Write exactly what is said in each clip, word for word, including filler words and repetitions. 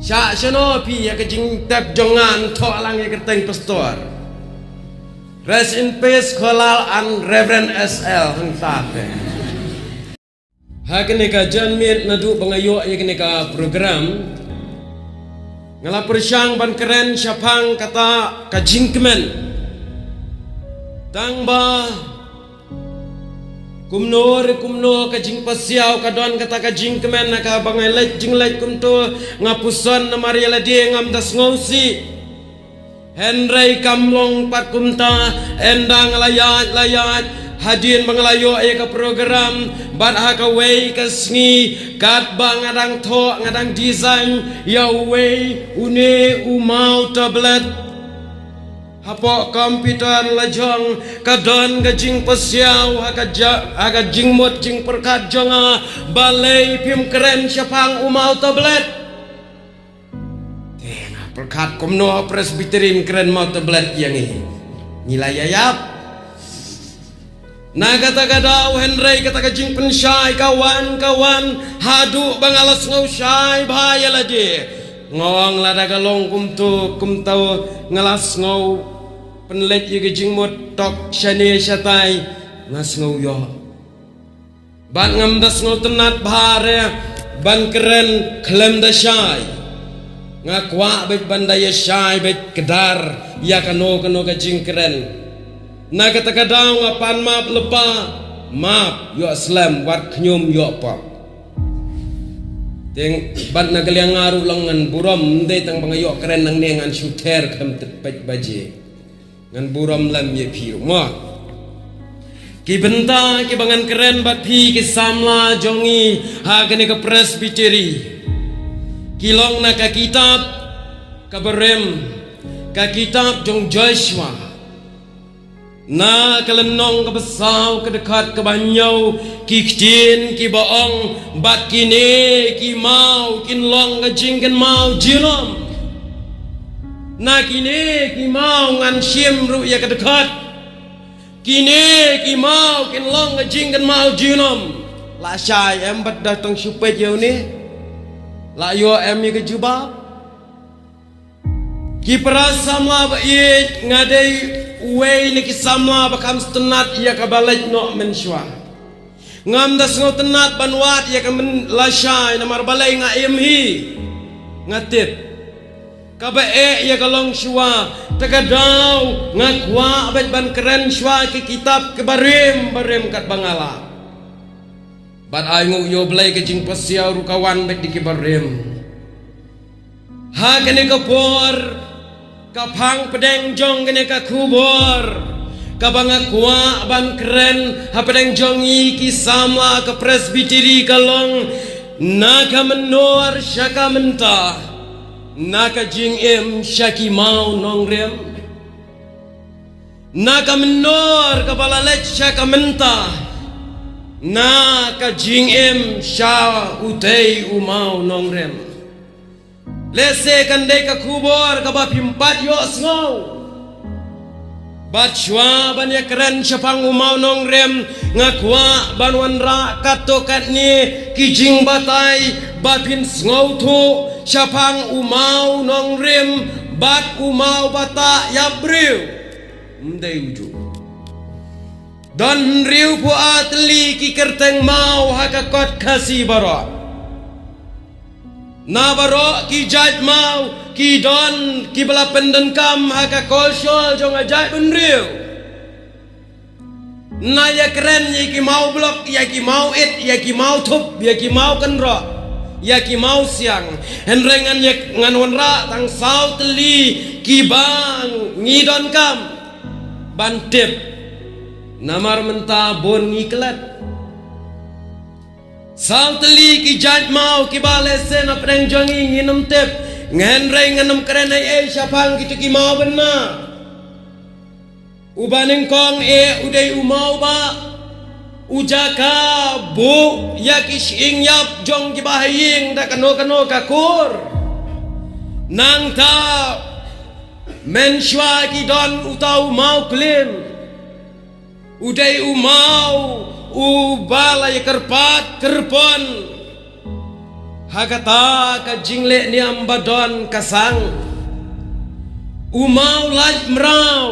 Shah shano phi ïa ka jingtep jong nga, thoh lang ïa ka teng pastor. Rest in peace Kholal and Reverend S L hangta te. Ha kane ka janmiet naduh ba nga ïoh ïa kane ka program, nga la pyrshang ban kren shaphang kata ka jingkmen. Tang ba kumno re kumno ka jingpasiaw ka don kata ka jingkmen, ha kaba nga leit jingleit kumto nga puson namar ïa lade ngam da sngewsih. Hynrei kam long pat kumta, ynda nga la ïaid la ïaid, hadien ba nga la ïoh ïa ka program, bad ha kawei ka sngi katba nga dang thoh, nga dang design ïa uwei une u maw tablet. Hapoh computer la jong ka don ka jingpasiaw ha ka ja-, ha ka jingmut jingpyrkhat jong nga, balei phim kren shaphang u maw tablet. Te nga pyrkhat kumno Presbyterian kren maw tablet ïa ngi. Ngi la ïa ïap. Na kata ka daw hynrei kata ka jingpynshai ka wan ka wan haduh ba nga la sngew shai bha ïa lade. Nga ong lada ka long kumto kumto nga la sngew pynleit ïa ka jingmut tok shane shatai nga sngew ïoh. Bad ngam da sngewtynnat bha re ban kren khlem da shai. Nga kwah beit ban da ïa shai beit kdar ïa kano kano ka jingkren. Na kata ka daw nga pan map lypa, map ïoh slem wat khñium ïoh pop. Teng bad na ka liang nga ruh long ngan burom, ym dei tang ba nga ïoh kren nangne ngan shu ther khlem tyrpeit baje. Ngan burom lem ïa phi ruh mo. Ki bynta kiba ngan kren bad phi ki samla jong ngi ha kane ka Presbytery ki long na ka kitab kaba rim, ka kitab jong Joshua. Na ka lynnong kaba saw ka dkhot kaba hynñiew, ki ktien kiba ong, bad kine ki maw kin long ka jingkynmaw junom. Na kine ki maw ngan shim ruh ïa ka dkhot. Kine ki maw kin long ka jingkynmaw junom. La shai em bad da tang shu peit ïa une. La ïoh em ïa ka jubab. Ki para samla ba ïeit, nga dei uwei na ki samla ba kham sngewtynnat ïa kaba leit noh mynshuwa. Ngam da sngewtynnat ban wad ïa ka mynlashai namar balei nga im hi. Nga tip kaba eh ïa ka longshuwa, te ka daw nga kwah beit ban kren shuwa ki kitab kiba rim barim katba nga lah. Bad ai nguh ïa U Blei ka jingpasiaw ruh ka wan beit da kiba rim. Ha kane ka por, ka phang pdeng jong kane ka khubor kaba nga kwah ban kren hapdeng jong ngi ki samla ka Presbytery ka long, na ka mynnor sha ka mynta, na ka jingim sha ki maw nongrim. Na ka mynnor kaba la leit sha ka mynta, na ka jingim sha utei u maw nongrim. Lehse kan dei ka khubor kaba phim pat ïohsngew. Bad shuwa ban ïa kren shaphang u maw nongrim, nga kwah ban wanrah katto katne ki jingbatai ba phin sngewthuh shaphang u maw nongrim bad u maw batah ïapbriew. Ym dei u juh. Don hynriewphew ar tylli ki kyrteng maw ha ka kot Khasi baroh. Na baroh ki jait maw ki don kiba la pyndonkam ha ka kolshor jong ka jaitbynriew. Na ïa kren ïa ki maw blok, ïa ki maw it, ïa ki maw thup, ïa ki maw kynroh, ïa ki maw siang. Hynrei ngan ïa, ngan wanrah tang saw tylli kiba ngi donkam ban tip. Namar mynta bun ngi klet. Saw tylli ki jait maw kiba lehse na pdeng jong ngi ngin ym tip. Hynrei ngan ym kren ei ei shaphang kito ki maw bynna. Uba nyngkong eh u dei u maw ba u jaka buh ïa ki shyieng ïap jong kiba ha ïing da kano kano ka kur. Nangta mynshuwa ki don uta u maw klim. U dei u maw uba la ïa kyrpad kyrpon Ha kata ka jingleh niam ba don ka sang, u maw lait mraw,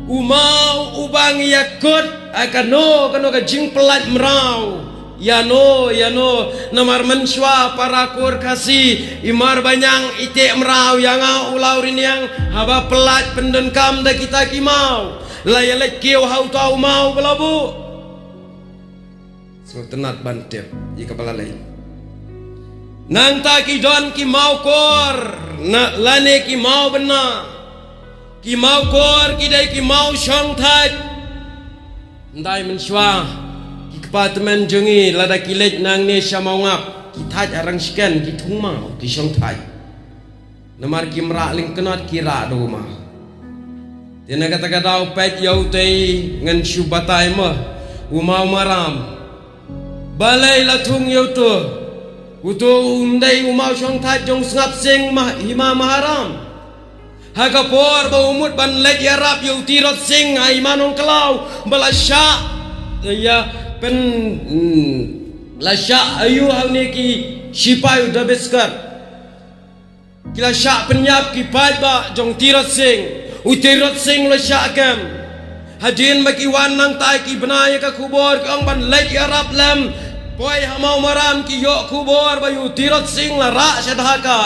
u maw u bang ïakut ha kano kano ka jingpyllait mraw. Ïano ïano, namar mynshuwa para kur Khasi i Marbaniang i teh mraw ïa nga u Lawriniang, haba pyllait pyndonkam da kita ki maw. La ïa leit kiew ha uta u maw ba la buh. Sngewtynnat ban tip ïa kaba la leh. Nangta ki don ki maw kor, na lane ki maw bynna. Ki maw kor ki dei ki maw shongthait. Ndai mynshuwa ki kpa tymmen jong ngi lada ki leit nangne sha Mawngap, ki thait arang shken ki thung maw ki shongthait. Namar kim rah lyngknot, ki rah da u maw. Te na kata ka daw peit ïa utei ngan shu batai ma u maw maram. Balei la thung ïa uto? Uto um dei u maw shongthait jong Sngap Sing ma, Hima Maharam. Ha ka por ba u mut ban leit ïarap ïa u Tirot Sing ha Hima Nongklaw, ba la shah ïa pyn, hmm, la shah ïa u ha une ki shipai u Dabiskar. Ki la shah pynïap ki paidbah jong Tirot Sing. U Tirot Sing la shah kem. Hadien ba ki wan nangta ki bna ïa ka khubor, ki ong ban leit ïarap lem. Poi ha Mawmaram ki ïoh khubor ba ïa u Tirot Sing la rah sha Dhaka.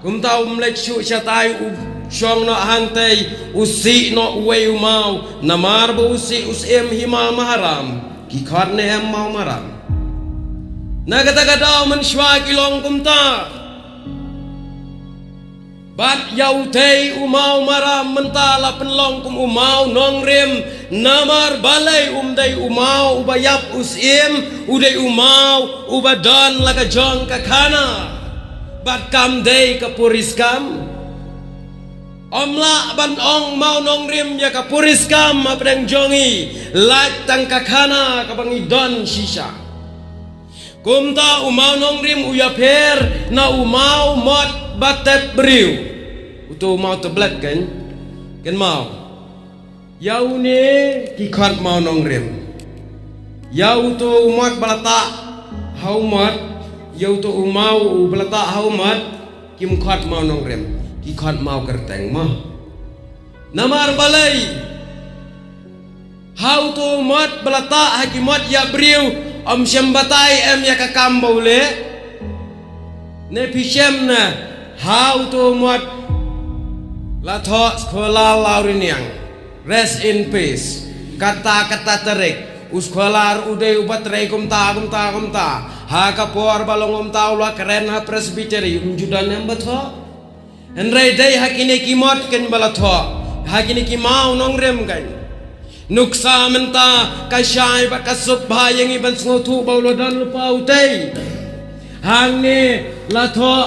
Kumta um leit shuh shatai, u shong noh hangtei, u sih noh uwei u maw. Namar ba u sih u syiem Hima Maharam, ki khot ne em Mawmaram. Na kata ka daw mynshuwa ki long kumta. Bad ïa utei u maw maram mynta la pynlong kum u maw nongrim, namar balei? Um dei u maw uba ïap u syiem, u dei u maw uba don la ka jong ka khana. Bad kam dei ka puriskam. Ym lah ban ong maw nongrim ïa ka puriskam hapdeng jong ngi, lait tang ka khana kaba ngi don shisha. Kumta u maw nongrim u ïapher na u maw mot ba tep briew. Uto u maw tablet kan, kan maw. Ïa une ki khot maw nongrim. Ïa uto u mot ba la tah ha u mot, ïa uto u maw u ba la tah ha u mot, kim khot maw nongrim, ki khot maw kyrteng ma. Namar balei? Ha uto u mot ba la tah ha ki mot ïap briew, ym shym batai em ïa ka kam ba u leh? Ne phi shem ne ha uto u mot la thoh Skholar Lawriniang, rest in peace. Kata kata tarik u Skholar u dei uba trei kumta kumta kumta. Ha ka por ba long kumta u la kren ha Presbytery, um ju don em ba thoh? Hynrei dei ha kine ki mot kan ba la thoh, ha kine ki maw nongrim kan. Nuksa mynta ka shai bad ka suk bha ïa ngi ban sngewthuh ba u la don lypa utei. Hangne la thoh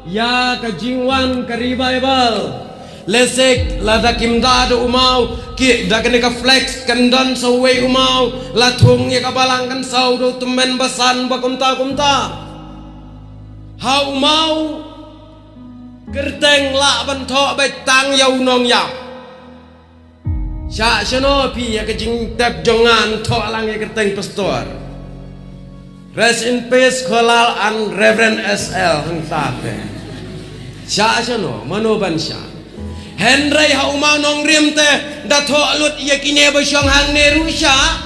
ïa ka jingwan ka revival. Lehse lada kim da da u maw, ki da kane ka flex kan don sa uwei u maw, la thung ïa ka balang kan saw da u tymmen basan ba kumta kumta. Ha u maw kyrteng lah ban thoh beit tang ïa u nongïap. Shah shano phi ïa ka jingtep jong nga, thoh lang ïa ka kyrteng pastor. Rest in peace Kholar and Reverend S L hangta te. Shah shano, mano ban shah. Hynrei ha u maw nongrim te da thoh lut ïa kine ba shong hangne ruh shah.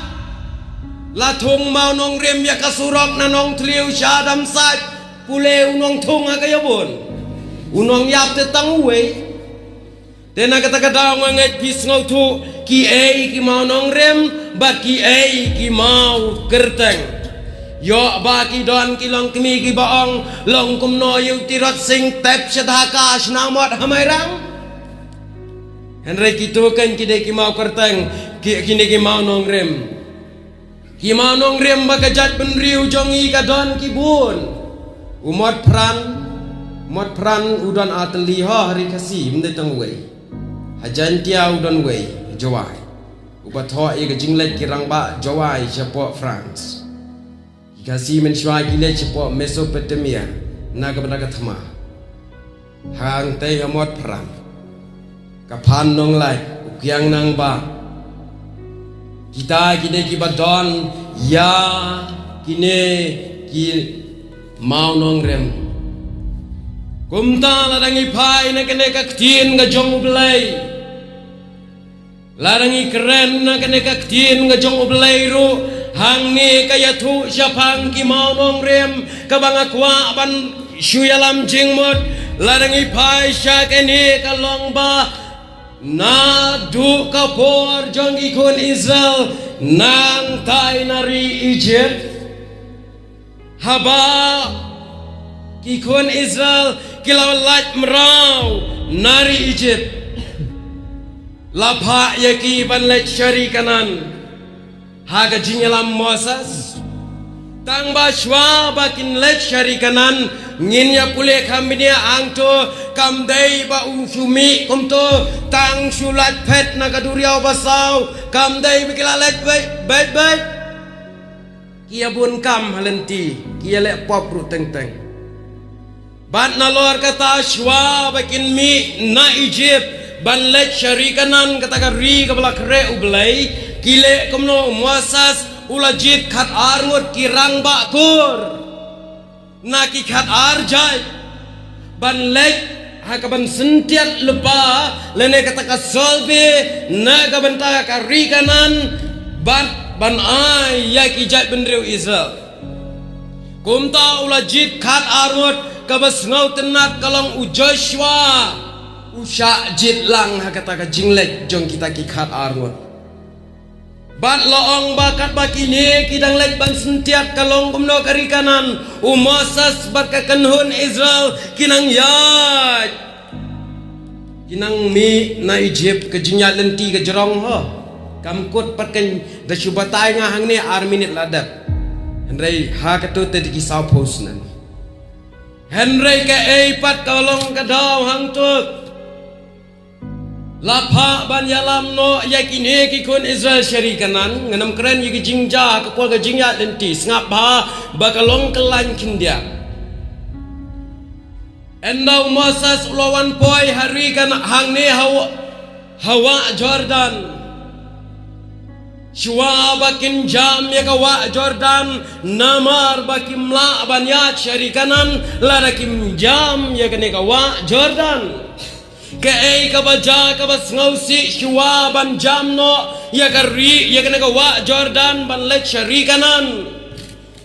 La thung maw nongrim ïa ka surok na Nongthliew sha Damsait. Pule u nongthung ha ka ïabun. U nongïap te tang uwei. Te na kata ka daw nga ngeit phi sngewthuh kiei ki maw nongrim bad kiei ki maw kyrteng. Ïoh ba ki don ki longkmie kiba ong long kumno ïa u Tirot Sing tep sha Dhaka shna mot ha Mairang. Hynrei kito kan ki dei ki maw kyrteng, ki, kine ki maw nongrim. Ki maw nongrim ba ka jaitbynriew jong ngi ka don ki bun. U Mot Phran, Mot Phran u don ar tylli ha ri Khasi, ym dei tang uwei. Ha Jaintia u don uwei, Jowai. Uba thoh ïa ka jingleit ki rangbah Jowai shapoh France. Ki Khasi mynshuwa ki leit shapoh Mesopotamia na ka bynta ka thma. Hangtei ha Mot Phran, ka Phan Nonglait, u Kiang Nangbah. Kita ki dei kiba don ïa kine ki Mawnongrim. Kumta lada ngi phai na kane ka ktien ka jong U Blei, lada ngi kren na kane ka ktien ka jong U Blei ruh, hangne ka ïathuh shaphang ki mawnongrim kaba nga kwah ban shu ïalam jingmut. Lada ngi phai sha kane ka long ba naduh ka por jong ki khun Israel nangtai na ri Egypt, haba ki khun Israel ki la lait mraw na ri Egypt, la phah ïa ki ban leit sha ri Kanaan ha ka jingïalam Moses. Tang ba shuwa ba kin leit sha ri Kanaan, ngin ïa pule kham bniah hangto, kam dei ba u shu mih kumto, tang shu lait phet na ka duriaw basaw, kam dei ba ki la leit beit beit beit. Ki ïa bun kam ha lynti, ki ïa leh pop ruh teng teng. Bad nalor kata, shuwa ba kin mih na Egypt ban leit sha ri Kanaan, kata ka ri kaba la khreh U Blei, ki leh kumno? U Moses u la jied khat ar ngut ki rangbah kur na ki khat ar jait ban leit ha kaban syntiat lypa lane kata ka survey na ka bynta ka ri Kanaan, bad ban ai ïa ki jaitbynriew Israel. Kumta u la jied khat ar ngut, kaba sngewtynnat ka long u Joshua u shah jied lang ha kata ka jingleit jong kita ki khat ar ngut. Bad la ong ba katba kine ki dang leit ban syntiat ka long kumno ka ri Kanaan, u Moses bad ka kynhun Israel ki nang ïaid, ki nang mih na Egypt. Ka jingïaid lynti ka jrong ho. Kam kut pat, kan da shu batai nga hangne, ar minit la dep. Hynrei ha kato te da ki saw phew snem. Hynrei kaei pat ka long ka daw hangto? La phah ban ïalam noh ïa kine ki khun Israel sha ri Kanaan. Ngan ym kren ïa ki jingjia, ka por ka jingïaid lynti, sngap bha ba ka long kyllaiñ khyndiat. Ynda u Moses u la wan poi ha ri Kanaan, hangne ha wa-, ha wah Jordan. Shuwa ba kin jam ïa ka wah Jordan, namar ba kim lah ban ïaid sha ri Kanaan lada kim jam ïa kane ka wah Jordan. Kaei kaba jia, kaba sngewsih, shuwa ban jam noh ïa ka ri, ïa kane ka wah Jordan ban leit sha ri Kanaan,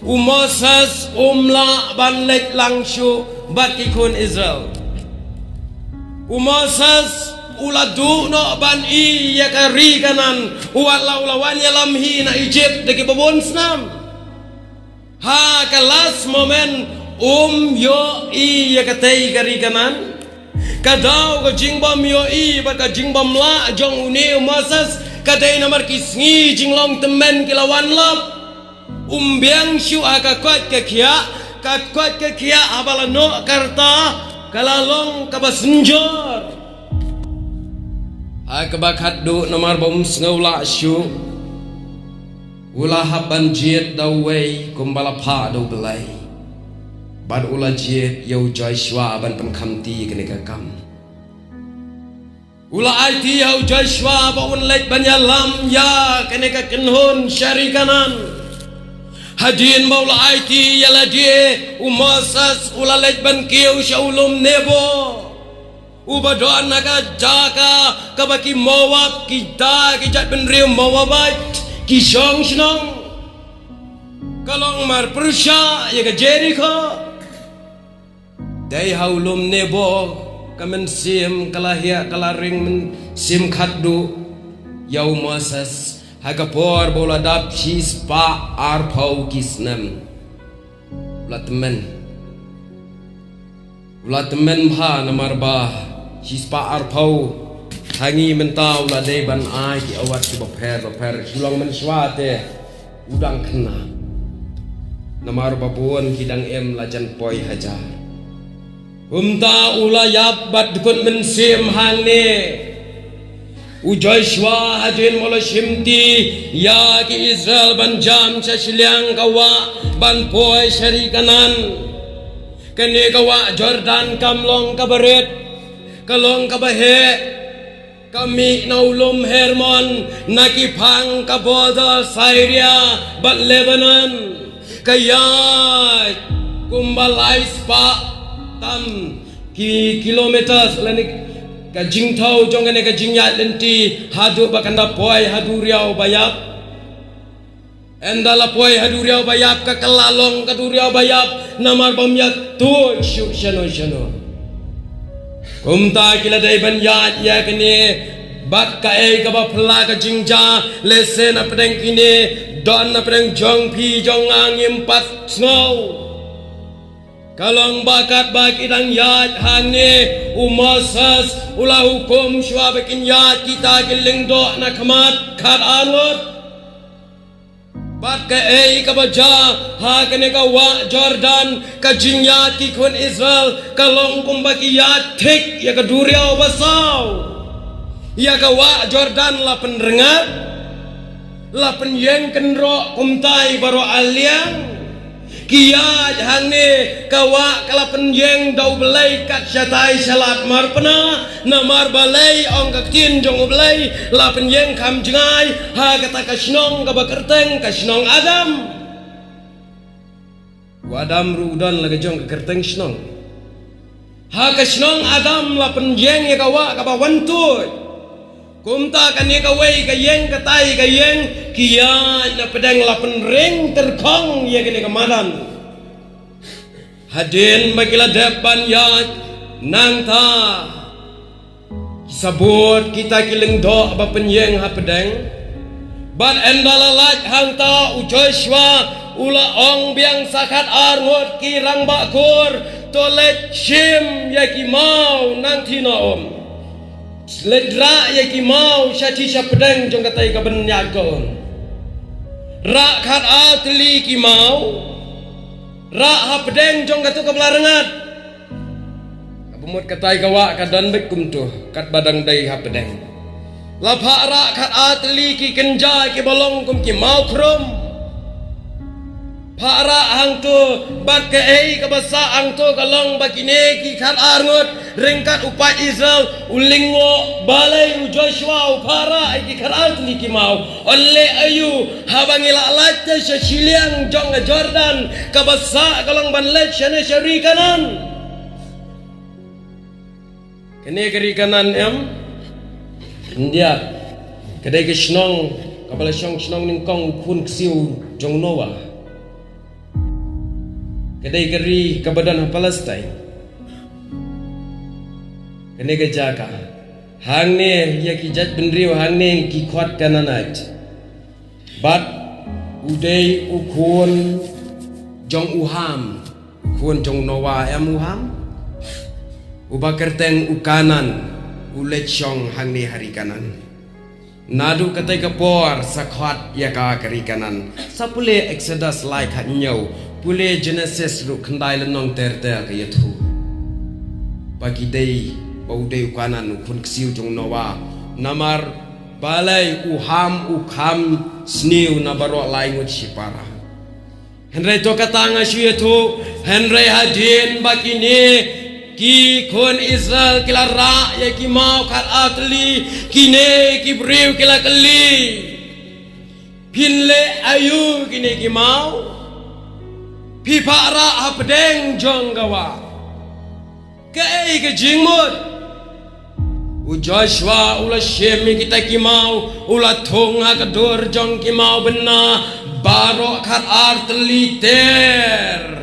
u Moses um lah ban leit lang shuh bad ki khun Israel. U Moses u la duh noh ban ïohi ïa ka ri Kanaan, wat la u la wan ïalam hi na Egypt da kiba bun snem. Ha ka last moment um ïohi ïa katei ka ri Kanaan. Ka daw ka jingbym ïohi bad ka jingbym lah jong une u Moses ka dei namar ki sngi jinglong tymmen ki la wan lap. Um biang shuh ha ka koit ka khiah, ka koit ka khiah haba la noh ka rta ka la long kaba synjor. Ha kaba khatduh, namar ba um sngew lah shuh, u la hap ban jied da uwei kumba la phah da U Blei. Bad u la jied ïa u Joshua ban pynkhamti kane ka kam. U la aiti ïa u Joshua ba un leit ban ïalam ïa kane ka kynhun sha ri Kanaan. Hadien ba u la aiti ïa lade, u Moses u la leit ban kiew sha u lum Nebo, uba don ha ka jaka kaba ki Moab, kita ki jaitbynriew Moabite ki shong shnong. Ka long marpyrshah ïa ka Jerikho. Dei ha u lum Nebo ka mynsiem ka la hiar ka la ring mynsiem khatduh ïa u Moses, ha ka por ba u la dap shispah arphew ki snem. U la tymmen. U la tymmen bha namar ba shispah arphew ha ngi mynta u la dei ban ai ki award kiba pher ba pher. Shu long mynshuwa te u dang khynnah. Namar ba bun ki dang im la jan poi hajar. Kumta u la ïap bad dkut mynsiem hangne. U Joshua hadien ba u la shimti ïa ki Israel ban jam sha shiliang ka wah ban poi sha ri Kanaan. Kane ka wah Jordan kam long kaba rit, ka long kaba heh. Ka mih na u lum Hermon, na ki phang ka border Syria bad Lebanon. Ka ïaid Kumba lai spah tam ki kilometers lane ka jingthaw jong kane ka jingïaid lynti haduh ba kan da poi ha duriaw ba ïap. Ynda la poi ha duriaw ba ïap ka kylla long ka duriaw ba ïap namar bym ïa tuid shuh shano shano. Kumta ki la dei ban ïaid ïa kane bad kaei kaba phylla ka jingjia lehse na pdeng kine don na pdeng jong phi jong nga ngim pat sngew. Ka long ba katba ki dang ïaid hangne u Moses u la hukum shuwa ba kin ïaid kita ki lyngdoh na khmat khatar ngut. Bad kaei kaba jia ha kane ka wah Jordan ka jingïaid ki khun Israel ka long kumba ki ïaid thik ïa ka duriaw ba saw. Ïa ka wah Jordan la pynrngat la pynïeng kynroh kumtai baroh a liang. Ki ïaid hangne ka wah ka la pynïeng da U Blei kat shatai sha lad marpna. Namar balei ong ka ktien jong U Blei la pynïeng kham jngai ha kata ka shnong kaba kyrteng ka shnong Adam. U Adam ruh u don la ka jong ka kyrteng shnong. Ha ka shnong Adam la pynïeng ïa ka wah kaba wan tuid. Kumta kane kawei ka ïeng katai ka ïeng ki ïaid na pdeng la pynring tyrkhong ïa kane ka madan. Hadien ba ki la dep ban ïaid nangta ki sa bud kita ki lyngdoh ba pynïeng ha pdeng. Bad ynda la lait hangta u Joshua u la ong biang sa khatar ngut ki rangbah kur, to leit shim ïa ki maw nangthie na um. Leit rah ïa ki maw shathie sha pdeng jong katai ka bynïaid ka um. Rah khatar tylli ki maw. Rah ha pdeng jong katu kaba la rngat. Kaba mut katai ka wah ka don beit kumtu katba dang dei ha pdeng. La phah rah khatar tylli ki kynja kiba long kum ki maw khrum. Phah rah hangtu bad kaei kaba sah hangtu ka long ba kine ki khatar ngut ryngkat u paid Israel u lyngngoh balei u Joshua u phah rah ïa ki khatar tylli ki maw. Yn leh aïu haba ngi la lait te sha shiliang jong ka Jordan kaba sah ka long ban leit shane sha ri Kanaan. Kane ka ri Kanaan em? Khyndiat. Ka dei ka shnong kaba la shong shnong nyngkong u khun ksiew jong Noah. Ka dei ka ri kaba don ha Palestine. Kane ka jaka hangne ïa ki jait bynriew hangne ki khot Canaanite. Bad u dei u khun jong u Ham, u khun jong Noah em u Ham. Uba kyrteng u Kanaan u leit shong hangne ha ri Kanaan. Naduh katai ka por sa khot ïa ka ka ri Kanaan. Sa pule Exodus lai khathynñiew, pule Genesis ruh khyndai lynnong ter ter ka ïathuh ba ki dei, ba u dei u Kanaan u khun ksiew jong Noah. Namar balei u Ham u kham sniew na baroh lai ngut shipara. Hynrei to kata nga shu ïathuh, hynrei hadien ba kine ki khun Israel ki la rah ïa ki maw khatar tylli, kine ki briew ki la kylli. Phin leh aïu kine ki maw? Phi phah rah ha pdeng jong ka wah. Kaei ka jingmut? U Joshua u la shim ïa kita ki maw, u la thung ha ka dur jong ki maw bynna baroh khatar tylli ter.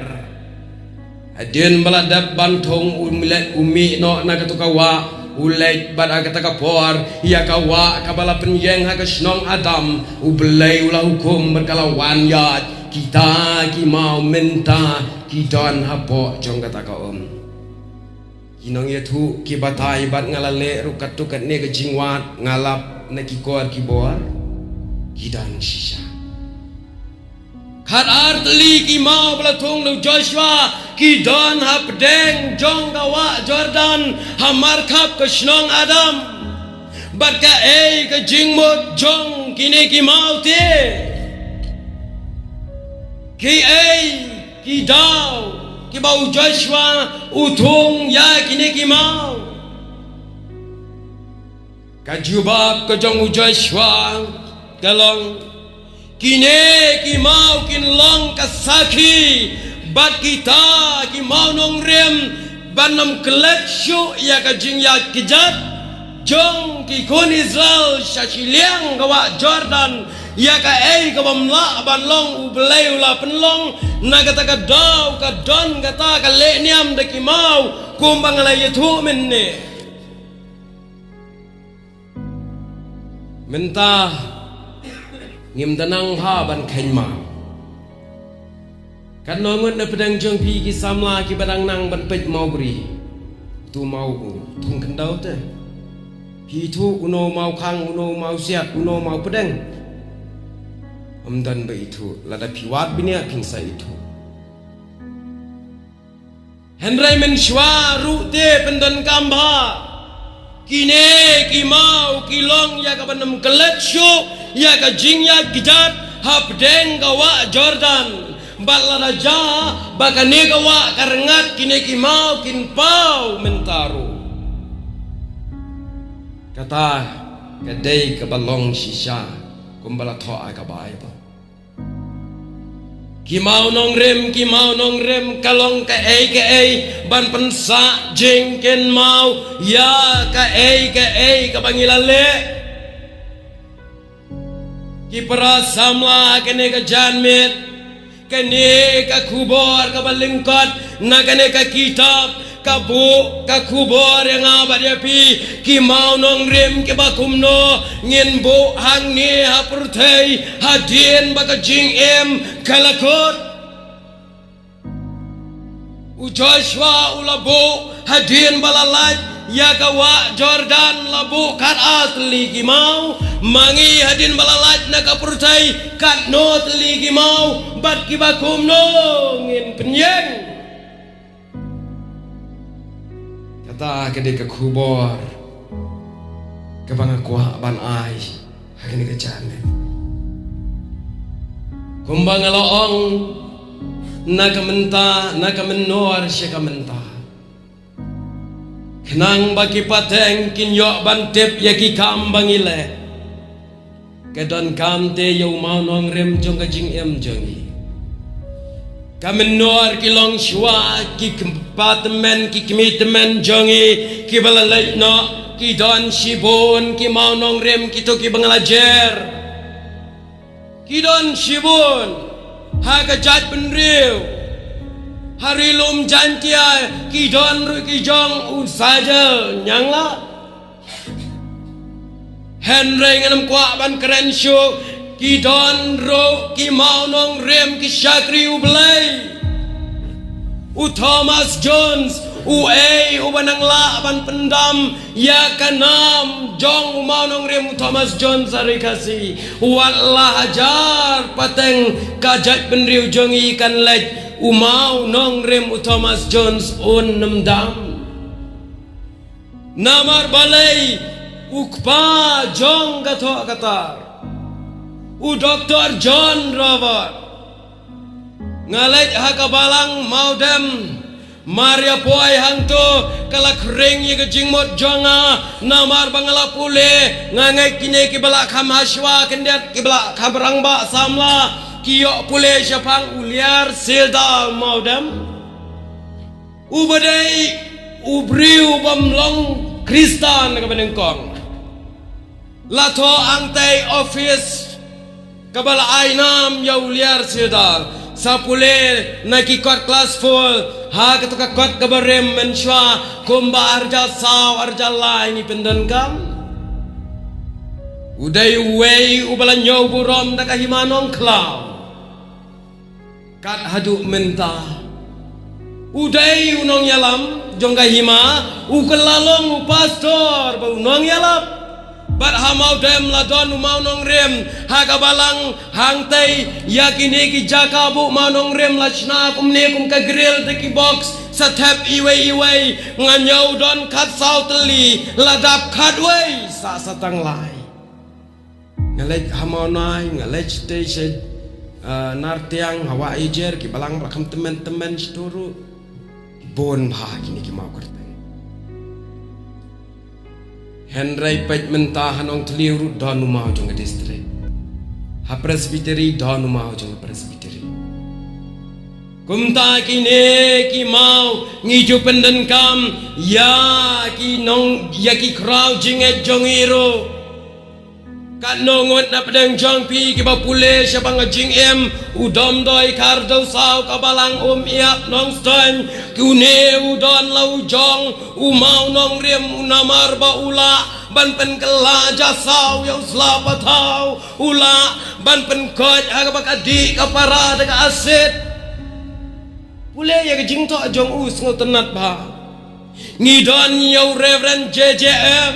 Hadien ba la dep ban thung u leit u mih noh na katu ka wah, u leit bad ha kata ka por ïa ka wah kaba la pynïeng ha ka shnong Adam, U Blei u la hukum bad ka la wan ïaid, kita ki maw mynta ki don hapoh jong kata ka um. Ki nongïathuh ki batai bad nga la leh ruh katto katne ka jingwad, nga lap na ki kor ki bor ki don shisha. Khatar tylli ki maw ba la thung da u Joshua ki don ha pdeng jong ka wah Jordan ha markhap ka shnong Adam. Bad kaei ka jingmut jong kine ki maw te? Kiei ki daw kiba u Joshua u thung ïa kine ki maw? Ka jubab ka jong u Joshua ka long, kine ki maw kin long ka sakhi Bad kita ki mawnongrim ban ym klet shuh ïa ka jingïaid kjat jong ki khun Israel sha shiliang ka wah Jordan, ïa kaei kaba ym lah ban long U Blei u la pynlong. Na kata ka daw ka don kata ka lehniam da ki maw, kumba nga la ïathuh mynne. Mynta ngim da nang bha ban kheiñ maw. Katno ngut na pdeng jong phi ki samla kiba dang nang ban peit maw bri? Tu maw u thung khyndew te. Phi ithuh uno maw khang, uno maw siat, uno maw pdeng? Ym don ba ithuh, lada phi wad bniah phin sa ithuh. Hynrei mynshuwa ruh te pyndonkam bha. Kine ki maw ki long ïa kaban ym klet shuh ïa ka jingïaid kjat hapdeng ka wah Jordan. Bad lada jia ba kane ka wah ka rngat, kine ki maw kin paw mynta ruh. Kata ka dei kaba long shisha kumba la thoh ha ka Baibl. Ki maw nongrim, ki maw nongrim, ka long kaei kaei ban pynsah jingkynmaw ïa kaei kaei kaba ngi la leh. Ki para samla, kane ka janmiet, kane ka khubor kaba lyngkot na kane ka kitab, ka buh ka khubor ïa nga bad ïa phi. Ki maw nongrim kiba kumno ngin buh hangne ha pyrthei hadien ba ka jingim ka la kut. U Joshua u la buh hadien ba la lait ïa ka wah Jordan, la buh khatar tylli ki maw. Ma ngi hadien ba la lait na ka pyrthei, katno tylli ki maw bad kiba kumno ngin pynïeng? Kata ka dei ka khubor kaba nga kwah ban ai ha kane ka janmiet. Kumba nga la ong, na ka mynta, na ka mynnor sha ka mynta, khnang ba ki pateng kin ïoh ban tip ïa ki kam ba ngi leh, ka donkam te ïa u maw nongrim jong ka jingim jong ngi. Ka mynnor ki longshuwa, ki kpa tymmen, ki kmie tymmen jong ngi kiba la leit noh, ki don shibun ki maw nongrim kito kiba nga la jer. Ki don shibun ha ka jaitbynriew. Ha ri lum Jaintia ki don ruh ki jong u Saja Nyangla. Hynrei ngan ym kwah ban kren shuh, ki don ruh ki maw nongrim ki shakri U Blei. U Thomas Jones, uei uba nang lah ban pyndam ïa ka nam jong u maw nongrim u Thomas Jones ha ri Khasi? Wat la hajar pateng ka jaitbynriew jong ngi kan leit, u maw nongrim u Thomas Jones un ym dam. Namar balei? U kpa jong ka thoh ka tar, u Doktor John Robert. Nga leit ha ka balang Mawdem, mar ïa poi hangto ka la khring ïa ka jingmut jong nga. Namar ba nga la pule, nga ngeit kine kiba la kham hashwa khyndiat, kiba la kham rangbah samla, ki ïoh pule shaphang u Liar Sildar Mawdem. Uba dei u briew bym long Khristan kaba nyngkong. La thoh hangtei office kaba la ai nam ïa u Liar Sildar. Sa pule na ki kot klas four, ha kato ka kot kaba rim mynshuwa, kumba arhajar saw arhajar lai ngi pyndonkam. U dei uwei uba la ñiew burom da ka Hima Nongkhlaw. Kat haduh mynta u dei u nongïalam jong ka hima, u kylla long u pastor bad u nongïalap. Bad ha Mawdem la don u maw nongrim ha ka balang hangtei. Ïa kine ki jaka ba u maw nongrim la shna kumne kum ka grill da ki box, sa thep iwei iwei. Nga ñiew don khatsaw tylli, la dap khatwei sa satang lai. Nga leit ha Mawnai, nga leit shatei sha, ah, Nartiang, ha Wah Ijer, ki balang ba la kham tymmen tymmen shato ruh. Ki bun bha kine ki maw kyrteng. Hynrei peit mynta ha Nongthliew ruh don u maw jong ka district. Ha Presbytery don u maw jong ka Presbytery. Kumta kine ki maw ngi ju pyndonkam ïa ki nong, ïa ki khraw jingngeit jong ngi ruh. Katno ngut na pdeng jong phi kiba pule shaphang ka jingim, u Domdoi Khardew Saw ka Balang Umïap Nongstoiñ, ki une u don la u jong u maw nongrim u namar ba u lah ban pynkylla ja saw ïa u sla pathaw, u lah ban pynkoit ha kaba ka dih ka para da ka asid. Pule ïa ka jingthoh jong u sngewtynnat bha. Ngi don ïa u Reverend J J M,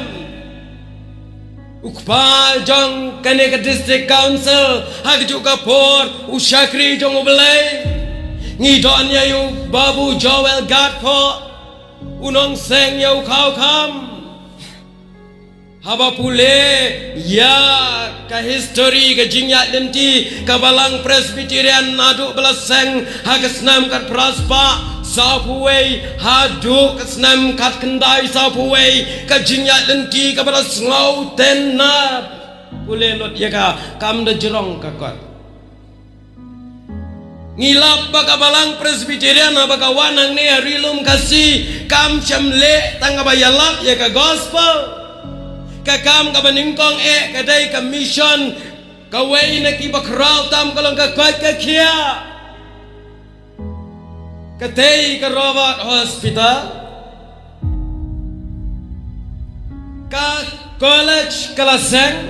u kpa jong kane ka District Council, ha kajuh ka por u shakri jong U Blei. Ngi don ïa u Babu Joel Gatphoh, u nongseng ïa u Khawkham. Haba pule ïa ka history ka jingïaid lynti ka Balang Presbyterian naduh ba la seng ha ka snem khatphra spah sawphew wei haduh ka snem khatkhyndai sawphew wei, ka jingïaid lynti kaba la sngewtynnat. Pule lut ïa ka, kam da jrong ka kot. Ngi lap ba ka Balang Presbyterian haba ka wan hangne ha Ri Lum Khasi kam shym leh tang kaba ïalap ïa ka gospel. Ka kam kaba nyngkong eh ka dei ka mission, kawei na kiba khraw tam ka long ka koit ka khiah. Katei ka Robert Hospital, ka college ka la seng,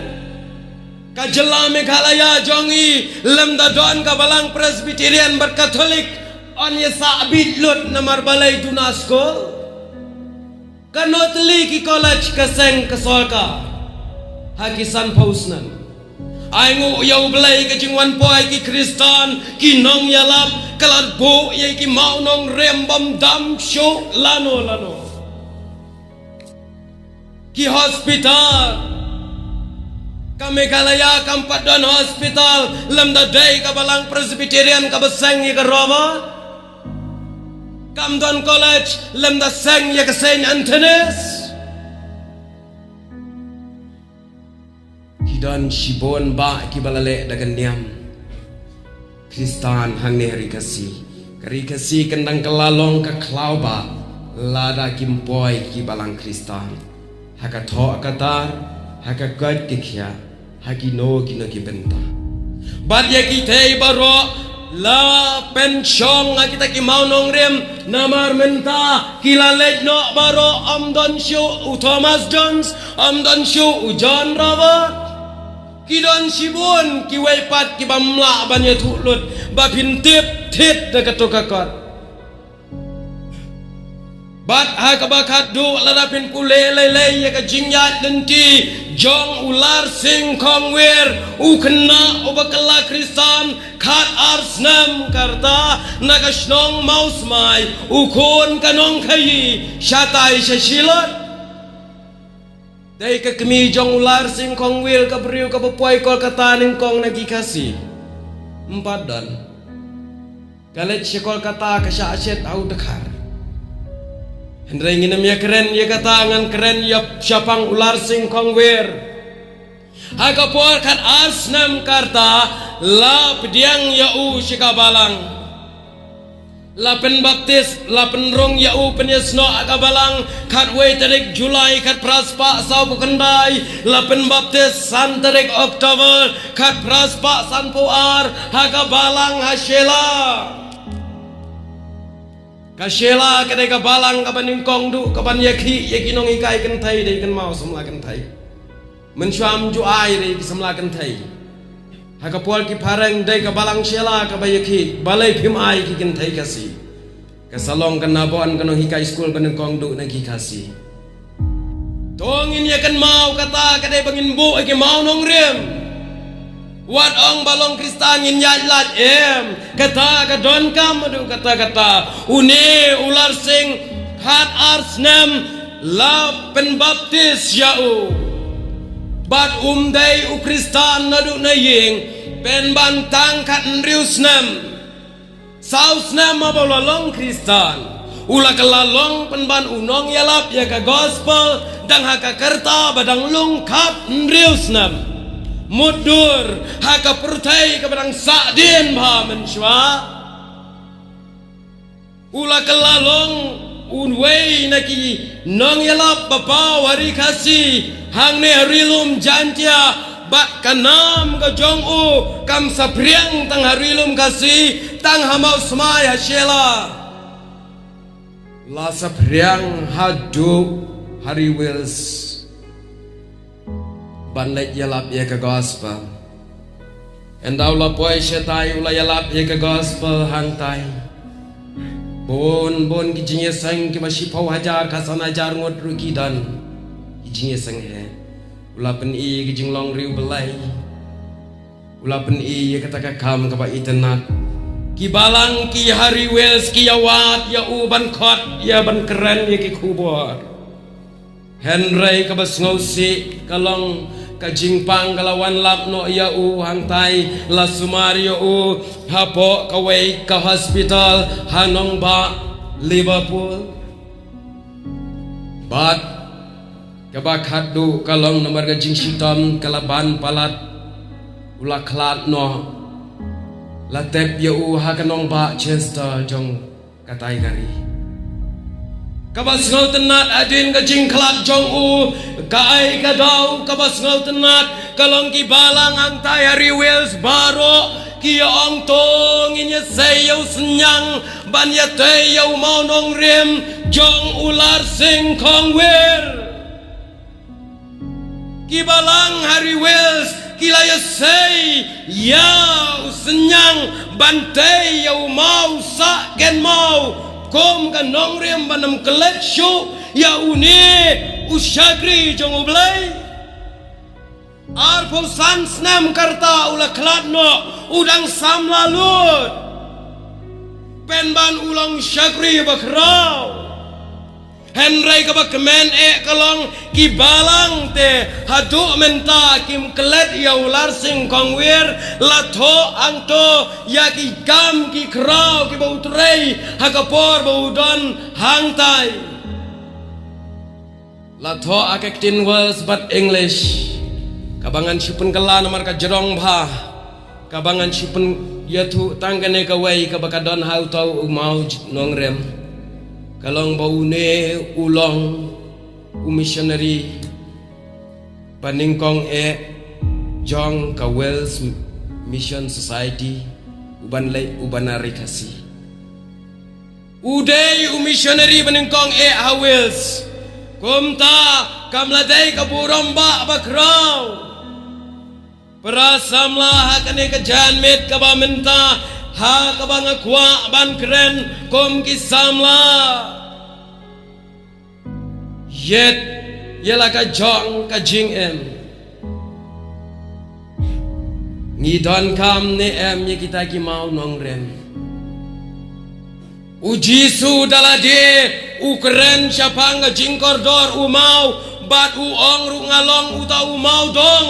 ka jylla Meghalaya jong ngi lymda don ka Balang Presbyterian bad Katholik yn ïa sah bit lut namar balei duna skul. Katno tylli ki college ka seng ka sorkar ha ki sanphew snem. Ai nguh ïa U Blei ka jingwan poi ki Khristan, ki nongïalap, ka la buh ïa ki maw nongrim bym dam shuh lano lano. Ki hospital, ka Meghalaya kam pat don hospital lymda dei ka Balang Presbyterian kaba seng ïa ka Robert. Kam don college lymda seng ïa ka Saint Anthony's. Ki don shibun bah kiba la leh da ka niam Khristan hangne ha Ri Khasi. Ka Ri Khasi kan dang kylla long ka khlaw bah lada kim poi ki Balang Khristan ha ka thoh ka tar, ha ka koit ka khiah, ha kino kino ki bynta. Bad ïa kitei baroh la pynshong ha kita ki maw nongrim, namar mynta ki la leit noh baroh, ym don shuh u Thomas Jones, ym don shuh u John Robert. Ki don shibun kiwei pat ki bym lah ban ïathuh lut ba phin tip thied da kato ka kot. Bad ha kaba khatduh lada phin pule lei lei ïa ka jingïaid lynti jong u Larsing Khongwir, u khynnah uba kylla Khristan khat ar snem ka rta na ka shnong Mawsmai, u khun ka Nongkhaïi, shatai sha Shillong. Dei ka kmie jong u Larsing Khongwir ka briew kaba poi Kolkata nyngkong na ki Khasi. Ym pat don. Ka leit sha Kolkata ka shah shet ha u dkhar. Hynrei ngin ym ïakren ïa kata, ngan kren ïa shaphang u Larsing Khongwir. Ha ka por khat ar snem ka rta la pdiang ïa u sha ka balang. La pynbaptis, la pynrung ïa u pynïasnoh ha ka balang, khatwei tarik July khatphra spah sawphew khyndai, la pynbaptis san tarik October khatphra spah sanphew ar ha ka balang ha Shella. Ka Shella ka dei ka balang kaba nyngkong duh kaban ïakhih ïa ki nonghikai kynthei da ki kynmaw samla kynthei. Mynshuwa ym ju ai da ki samla kynthei. Ha ka por ki phareng dei ka balang Shella kaba ïakhih, balei phim ai ki kynthei Khasi? Ka sa long ka nabon ka nonghikai skul ba nyngkong duh na ki Khasi. To ngin ïa kynmaw kata ka dei ba ngin buh ïa ki maw nongrim. Wat ong ba long Khristan ngin ïaid lait, em, kata ka donkam haduh katta katta. Une u Larsing khat ar snem la pynbaptis ïa u. Bad um dei u Khristan naduh na ïing pynban tang khathynriew snem. Saw snem haba u la long Khristan, u la kylla long pynban u nongïalap ïa ka gospel, dang ha ka rta ba dang lung khathynriew snem. Mutdur ha ka pyrthei kaba dang sahdien bha mynshuwa. U la kylla long uwei na ki nongïalap ba paw ha ri Khasi hangne ha ri lum Jaintia, bad ka nam ka jong u kam saphriang tang ha ri lum Khasi, tang ha Mawsmai ha Shella. La saphriang haduh ha ri Wales ban leit ïalap ïa ka gospel. Ynda u la poi shatai u la ïalap ïa ka gospel hangtai. Bun bun ki jingïaseng kiba shiphew hajar khatsan hajar ngut ruh ki don ki jingïaseng hi. U la pyni ki jinglong riewblei. U la pyni ïa kata ka kam kaba itynnat. Ki balang ki ha ri Wales ki ïawad ïa u ban khot ïa ban kren ïa ki khubor. Hynrei kaba sngewsih ka long ka jingpang ka la wan lap noh ïa u hangtai, la sumar ïa u hapoh kawei ka hospital ha nongbah Liverpool. Bad kaba khatduh ka long namar ka jingshitom ka la ban palat, u la khlad noh. La tep ïa u ha ka nongbah Chester jong katai ka ri. Kaba sngewtynnat hadien ka jingkhlad jong u, kaei ka daw kaba sngewtynnat ka long ki balang hangtai ha ri Wales baroh ki ong to ngin ïasei ïa u synñiang ban ïatei ïa u mawnongrim jong u Larsing Khongwir. Ki balang ha ri Wales ki la ïasei ïa u synñiang ban tei ïa u maw Sahkynmaw kum ka nongrim ban ym klet shuh ïa une u shakri jong U Blei. Arphew san snem ka rta u la khlad noh, u dang samla lut. Pynban u long shakri bakhraw. Hynrei kaba kmen eh ka long ki balang te haduh mynta kim klet ïa u Larsing Khongwir, la thoh hangto ïa ki kam ki khraw kiba u trei ha ka por ba u don hangtai. La thoh ha ka ktien Welsh bad English. Kaba ngan shu pynkylla namar ka jrong bha. Kaba ngan shu pynïathuh tang kane kawei kaba ka don ha uta u maw nongrim. Ka long ba une u long u missionary ba nyngkong eh jong ka Wales Mission Society, uban leit uban na ri Khasi. U dei u missionary ba nyngkong eh ha Wales. Kumta kam la dei ka burom ba bakhraw. Para samla ha kane ka janmiet kaba mynta ha kaba nga kwah ban kren kum ki samla. Ïeit ïa la ka jong ka jingim. Ngi donkam ne em ïa kita ki maw nongrim? U Jisu da lade u kren shaphang ka jingkordor u maw bad u ong ruh nga long uta u maw dong.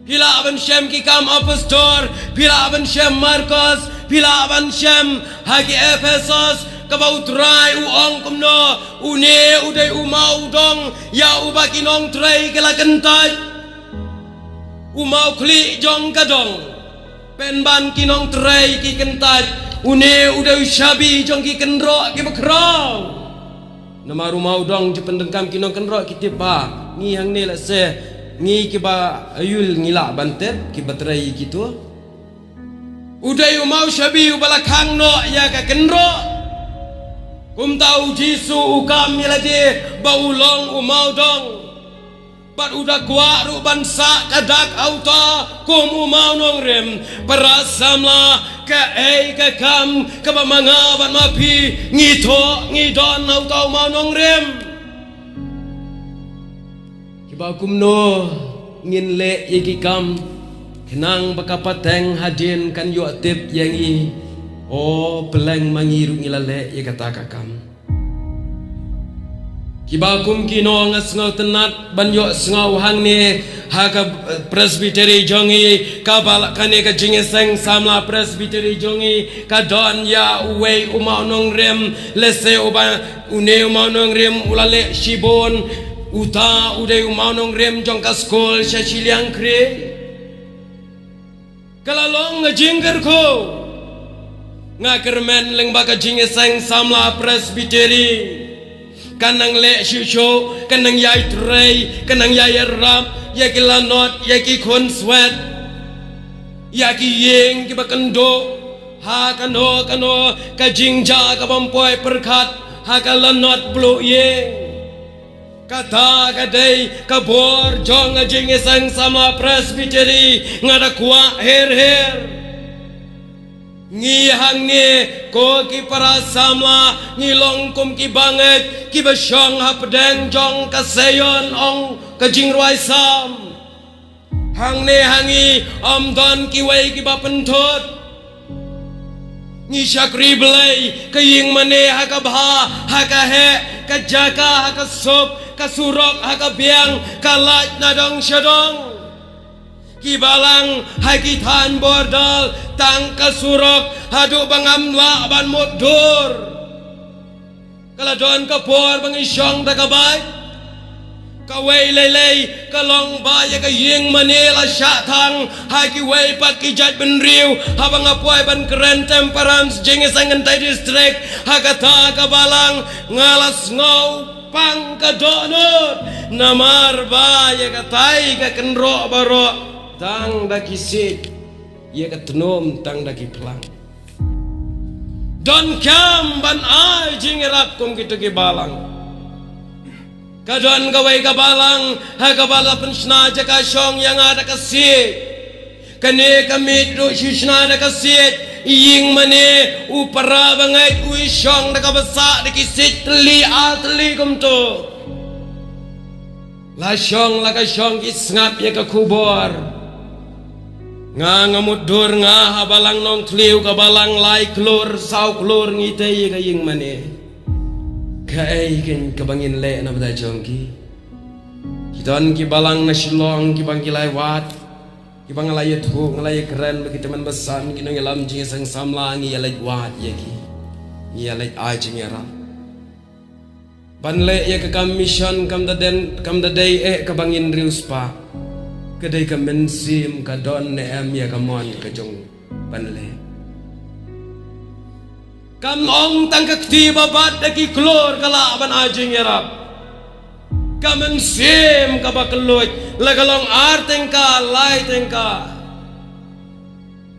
Phi lah ban shem ki Kam Apostol, phi lah ban shem Markos, phi lah ban shem ha ki Ephesos, kaba U Trai u ong kumno, une u dei u maw u dong ïa uba ki nongtrei ki la kyntait. U maw khlieh jong ka dong. Pynban ki nongtrei ki kyntait, une u dei u shabi jong ki kynroh kiba khraw. Namar u maw dong ju pyndonkam ki nongkynroh ki tip ba ngi hangne lehse ngi kiba aiu ngi lah ban tip kiba trei kito. U dei u maw shabi uba la khang noh ïa ka kynroh. Kumta u Jisu u kam ïa lade ba u long u maw dong. Bad u da kwah ruh ban sah ka dak ha uta kum u maw nongrim. Para samla, kaei ka kam kaba ma nga bad ma phi ngi thoh ngi don ha uta u maw nongrim? Kiba kumno ngin leh ïa ki kam khnang ba ka pateng hadien kan ïoh tip ïa ngi? O pleng ma ngi ruh ngi la leh ïa kata ka kam. Kiba kum kino nga sngewtynnat ban ïohsngew hangne ha ka, eh, Presbytery jong ngi, kaba la kane ka jingïaseng samla Presbytery jong ngi ka don ïa uwei u maw nongrim, lehse uba une u maw nongrim u la leh shibun, uta u dei u maw nongrim jong ka skul sha shiliang khri. Ka la long ka jingkyrkhu. Nga kyrmen lyngba ka jingïaseng samla Presbytery, kan nang leh shuh shuh, kan nang ïai trei, kan nang ïai ïarap ïa ki lanot, ïa ki khun swet, ïa ki ïing kiba kynduh ha kano kano ka jingjia ka bym poi pyrkhat ha ka lanot pluh ïing. Kata ka dei ka bor jong ka jingïaseng samla Presbytery. Nga da kwah her her, ngi hangne ko ki para samla ngi long kum ki bangeit kiba shong hapdeng jong ka Seion, ong ka jingrwai Salm. Hangne ha ngi ym don kiwei kiba pynthut. Ngi shakri Blei, ka ïing mane ha ka bha, ha ka heh, ka jaka ha ka suk, ka surok ha ka biang, ka light na dong sha dong. Ki balang ha ki thaiñ border, tang ka surok haduh ba ngam lah ban mutdur. Ka la don ka por ba ngi shong da ka bike. Kawei lei lei ka long ba ïa ka ïing mane la shah thang ha kiwei pat ki jaitbynriew. Haba nga poi ban kren Temperance, jingïaseng kynthei district ha kata ka balang, nga la sngew pang ka dohnud. Namar ba ïa katai ka kynroh baroh tang da ki siej, ïa ka tnum tang da ki phlang. Donkam ban ai jingïarap kum kito ki balang. Ka don kawei ka balang ha kaba la pynshna jaka shong ïa nga da ka siej. Kane ka miet ruh shu shna da ka siej. Ïing mane u para bangeit u i shong da kaba sah da ki siej tylli ar tylli kumto. La shong la ka shong ki sngap ïa ka khubor. Nga nga mutdur, nga ha balang Nongthliew, ka balang lai klur saw klur ngi tei ïa ka ïing mane. Kaei keiñ kaba ngin leh na bynta jong ki? Ki don ki balang na Shillong kiba ngi la ïa wad, kiba nga la ïathuh, nga la ïakren bad ki tymmen basan, ki nongïalam jingïaseng samla, ngi ïa leit wad ïa ki, ngi ïa leit ai jingïarap. Ban leh ïa ka kam mission kam da den, kam da dei eh kaba ngin riewspah. Ka dei ka mynsiem ka don ne em ïa ka mon ka jong ban leh. Kam ong tang ka kti ba bat da ki klur ka lah ban ai jingïarap. Ka mynsiem kaba kylluid, la ka long ar tyngka, lai tyngka.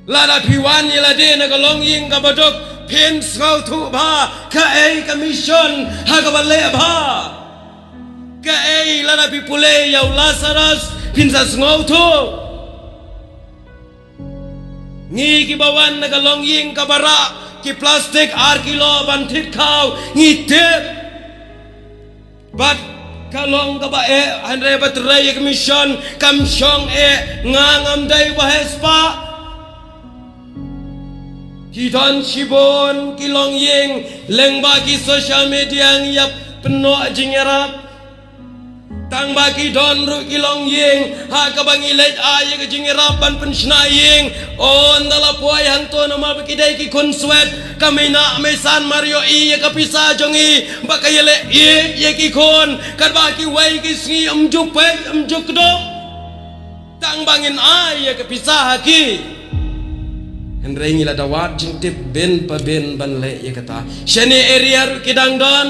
Lada phi wan ïa lade na ka longïing kaba duk, phin sngewthuh bha kaei ka mission ha kaba leh bha. Kaei lada phi pule ïa u Lazarus, phin sa sngewthuh. Ngi kiba wan na ka longïing kaba rah, ki plastik ar kilo ban thied khaw, ngi tip. Bad ka long kaba eh, hynrei ba trei ïa ka mission kam shong eh, nga ngam dei ba heh spah. Ki don shibun ki longïing, lyngba ki social media ngi ïa pynnoh jingïarap. Tang ba ki don ruh ki longïing ha kaba ngi leit ai ïa ka jingïarap ban pynshna ïing, ynda la poi hangto namar ba ki dei ki khun swet, ka mei nah mei san mar ïohi ïa ka pisa jong ngi ba ka ïaleh ïeit ïa ki khun, katba kiwei ki sngi ym ju peit ym ju kdup. Tang ba ngin ai ïa ka pisa ha ki. Hynrei ngi la da wad jingtip bin pa bin ban leh ïa kata. Shane area ruh ki dang don.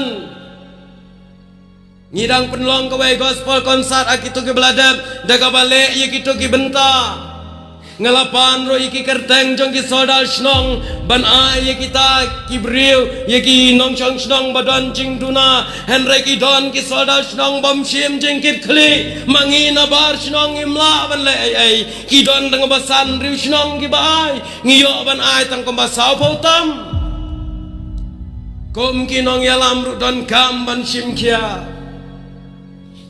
Ngi dang pynlong kawei gospel concert ha kito kiba la dep da kaba leh ïa kito ki bynta. Nga la pan ruh ïa ki kyrteng jong ki sordar shnong ban ai ïa kita ki briew, ïa ki nongshong shnong ba don jingduna, hynrei ki don ki sordar shnong bym shim jingkitkhlieh. Ma ngi na bar shnong ngim lah ban leh ei ei. Ki don tang ba san hynriew shnong kiba ai, ngi ïoh ban ai tang kumba sawphew tam. Kum ki nongïalam ruh donkam ban shim khia.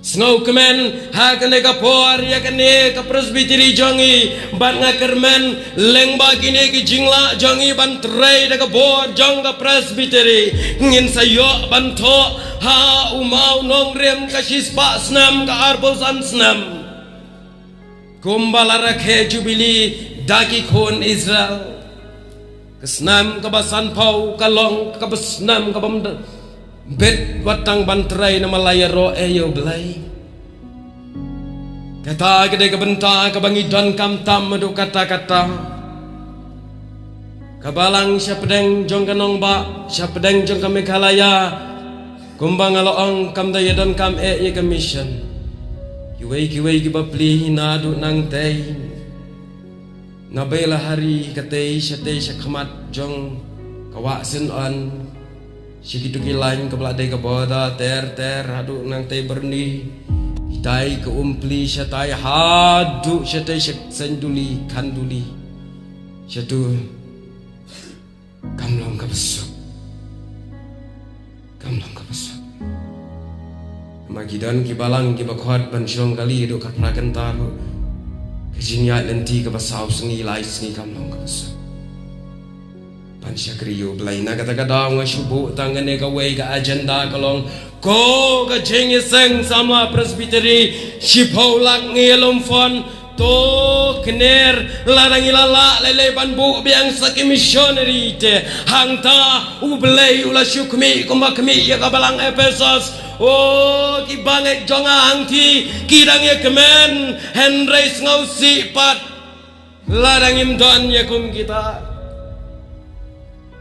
Sngewkmen ha kane ka por ïa kane ka Presbytery jong ngi, bad nga kyrmen lyngba kine ki jinglah jong ngi ban trei da ka bor jong ka Presbytery, ngin sa ïoh ban thoh ha u maw nongrim ka shispah snem, ka arphew san snem. Kumba la rakhe Jubilee da ki khun Israel. Ka snem kaba sanphew ka long kaba snem kaba ym da bit wat tang ban trei namar la ïaroh eh ïa U Blei. Kata ka dei ka bynta kaba ngi donkam tam haduh katta katta. Ka balang shapdeng jong ka nongbah, shapdeng jong ka Meghalaya, kumba nga la ong kam da ïa donkam eh ïa ka mission. Kiwei kiwei kiba plie naduh nangtei. Na Bailahari katei shatei shakhmat jong ka Wah Syiem, sha kitu ki lain kaba la dei ka border ter ter haduh nangtei Byrni. Kitai ka Umpli shatai haduh shatei sha Saiñduli, Khanduli. Shatu kam long kaba suk. Kam long kaba suk. Ma ki don ki balang kiba khot ban shong kali haduh khatphra kynta ruh. Ka jingïaid lynti kaba saw sngi lai sngi kam long kaba suk. Ban shakri ïa U Blei na kata ka daw nga shu buh tang kane kawei ka agenda ka long ko ka jingïaseng samla Presbytery shiphew lak ngi ïalum fund. To kner lada ngi la lah lei lei ban buh biang sa ki missionary te. Hangta U Blei u la shu khmih kumba khmih ïa ka balang Ephesus. O ki bangeit jong nga hangti ki dang ïakmen, hynrei sngewsih pat lada ngim don ïa kum kita.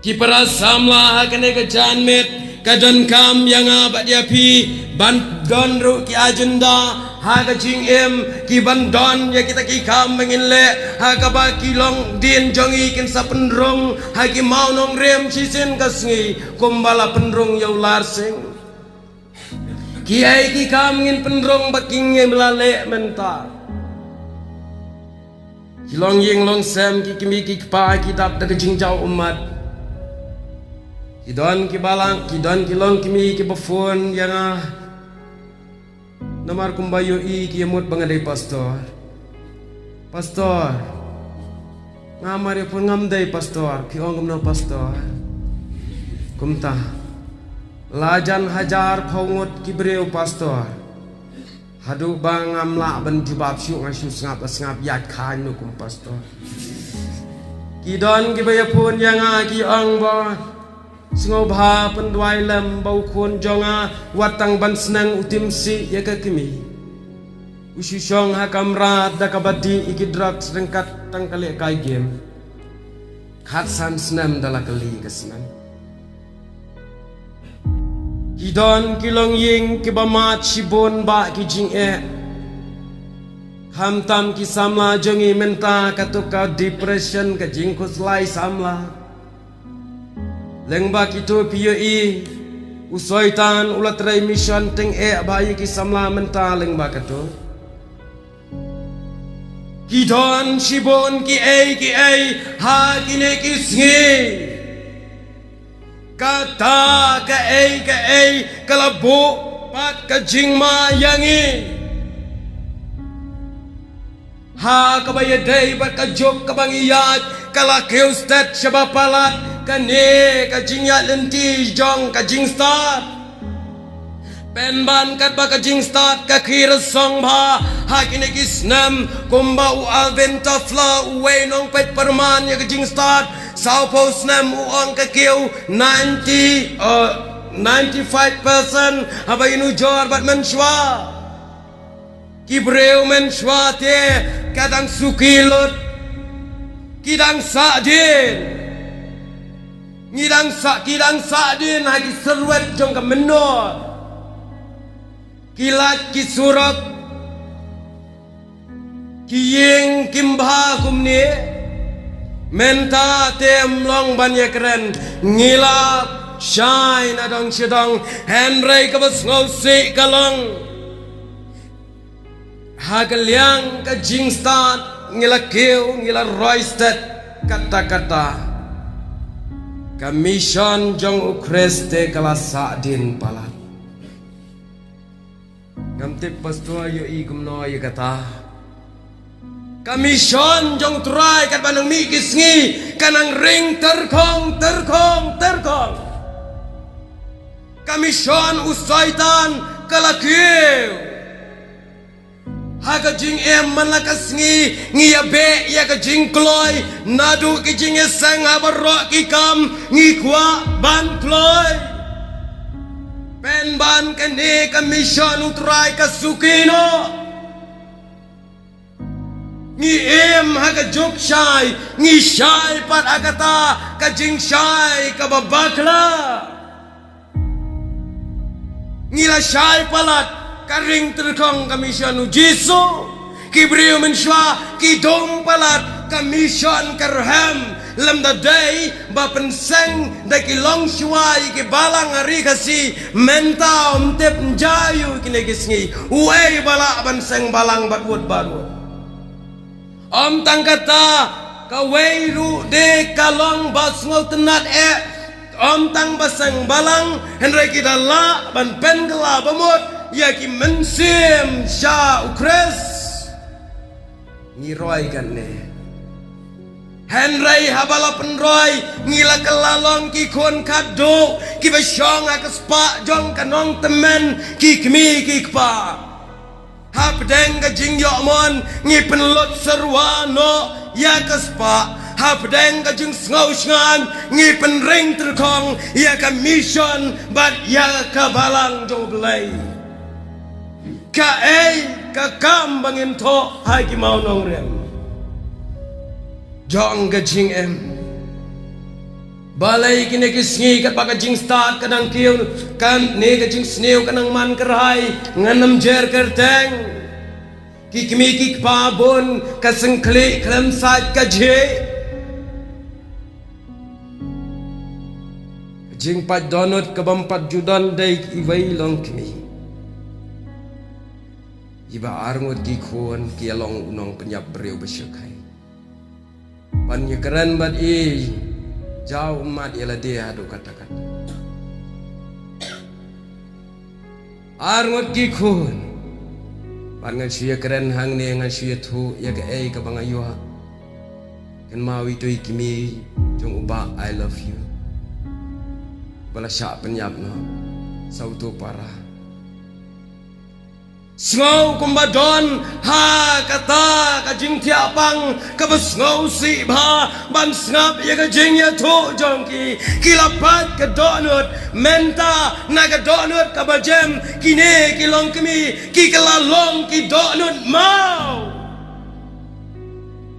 Ki para samla ha kane ka janmiet, ka donkam ïa nga bad ïa phi ban don ruh ki agenda ha ka jingim, ki ban don ïa kita ki kam ba ngin leh ha kaba ki longdien jong ngi kin sa pynrung ha ki mawnongrim shisien ka sngi kumba la pynrung ïa u Larsing. Kiei ki kam ngin pynrung ba ki ngim la leh mynta. Ki longïing longsem, ki kmie ki kpa ki dap da ka jingjaw ummat. Ki don ki balang, ki don ki longkmie kiba phone ïa nga. Namar kumba ïohi ki ïamut ba nga dei pastor. Pastor, nga mar ïa phone ngam dei pastor, phi ong kumno pastor? Kumta. Lajan hajar phew ngut ki briew pastor. Haduh ba ngam lah ban jubab shuh, nga shu sngap la sngap ïaid kha ïano kum pastor. Ki don kiba ïa phone ïa nga ki ong ba sngewbha pynduwai lem ba u khun jong nga wat tang ban sneng u tim sih ïa ka kmie. U shu shong ha kamra da kaba dih ïa ki drugs ryngkat tang ka lehkai game. Khatsan snem da la kylli ka snem. Ki don ki longïing kiba mad shibun ba ki jingeh. Khamtam ki samla jong ngi mynta kato ka depression, ka jingkhuslai samla. Lyngba kito phi ïohi u Soitan u la trei mission tyngeh ba ïa ki samla mynta lyngba kato. Ki don shibun kiei kiei ha kine ki sngi. Kata kaei kaei ka la buh pat ka jingma ïa ngi. Ha kaba ïadei bad ka juk kaba ngi ïaid ka la kiew stet shaba palat kane ka jingïaid lynti jong ka jingstad. Pynban katba ka jingstad ka khie rasong bha ha kine ki snem, kumba u Alvin Toffler uwei nongpeit pyrman ïa ka jingstad sawphew snem u ong ka kiew ninety, uh, ninety-five percent haba ïanujor bad mynshuwa. Ki briew mynshuwa te ka dang suki lut. Ki dang sahdien. Ngi dang sah, ki dang sahdien ha ki syrwet jong ka mynnor. Ki lait ki surok. Ki ïing kim bha kumne. Mynta te ym long ban ïakren. Ngi la shai na dong sha dong. Hynrei kaba sngewsih ka long, ha ka liang ka jingstad ngi la kiew, ngi la roi stet katta katta. Ka mission jong u Khrist te ka la sahdien palat. Ngam tip pastor ïohi kumno ïa kata. Ka mission jong u Trai katba nang mih ki sngi ka nang ring tyrkhong tyrkhong tyrkhong. Ka mission u Soitan ka la kiew. Ha ka jingim man la ka sngi ngi ïabeh ïa ka jingkloi, naduh ki jingïaseng ha baroh ki kam ngi kwah ban kloi. Pynban kane ka mission u Trai ka suki noh. Ngi im ha ka juk shai, ngi shai pat ha kata ka jingshai kaba bakla. Ngi la shai palat ka ring tyrkhong ka mission u Jisu. Ki briew mynshuwa ki dum palat ka mission ka rhem, lymda dei ba pynseng da ki longshuwa ïa ki balang ha ri Khasi. Mynta ym tip nja ïa u kine ki sngi uei ba lah ban seng balang bad wut bad wut. Ym tang kata, kawei ruh de ka long ba sngewtynnad eh. Ym tang ba seng balang, hynrei ki da lah ban pynkylla ba mut ïa ki mynsiem sha u Khrist. Ngi roi kane. Hynrei haba la pynroi, ngi la kylla long ki khun khatduh kiba shong ha ka spah jong ka nongtymmen ki kmie ki kpa. Hapdeng ka jingïohmon ngi pynlut syrwa noh ïa ka spah. Hapdeng ka jingsngew shngaiñ ngi pynring tyrkhong ïa ka mission bad ïa ka balang jong U Blei. Kaei ka kam ba ngin thoh ha ki mawnongrim jong ka jingim? Balei kine ki sngi katba ka jingstad ka dang kiew, kane ka jingsniew ka nang man kyrhai, ngan ym jer kyrteng. Ki kmie ki kpa bun ka syngkhlieh khlem sait ka jhieh. Ka jingpait dohnud kabym pat ju don dei iwei long kmie. Iba arngut ki khun ki ïa long u nongpynïap briew ba shyrkhei. Ban ïakren bad i, jaw ummat ïa lade haduh katta katta. Arngut ki khun. Ban ngan shu ïakren hangne, ngan shu ïathuh ïa kaei kaba nga ïoh. Kynmaw ito i kmie jong u bah I love you ba la shah pynïap noh sa uto u para. Sngew kumba don ha kata ka jingthiah pang kaba sngewsih bha ban sngap ïa ka jingïathuh jong ki. Ki la pait ka dohnud, mynta na ka dohnud kaba jem kine ki longkmie ki kylla long ki dohnud maw.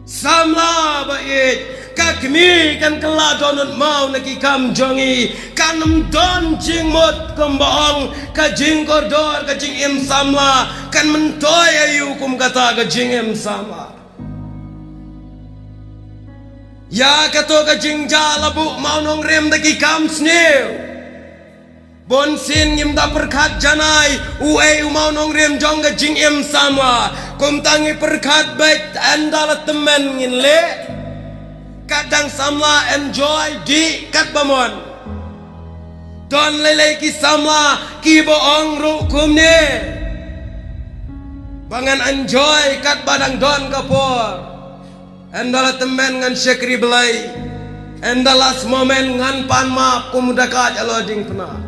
Samla ba ïeit, ka kmie kan kylla dohnud maw na ki kam jong i? Kan ym don jingmut kumba ong ka jingkordor ka jingim samla, kan myntoi aïu kum kata ka jingim samla. Ïa kato ka jingjia la buh mawnongrim da ki kam sniew. Bunsien ngim da pyrkhat janai uei u mawnongrim jong ka jingim samla. Kumta ngi pyrkhat beit, ynda la tymmen ngin leh. Kat dang samla enjoy dih katba mon. Don lei lei ki samla kiba ong ruh kumne, ba ngan enjoy katba dang don ka por. Ynda la tymmen ngan shakri Blei. Ynda last moment ngan pan map kum u dakaid halor diengphna.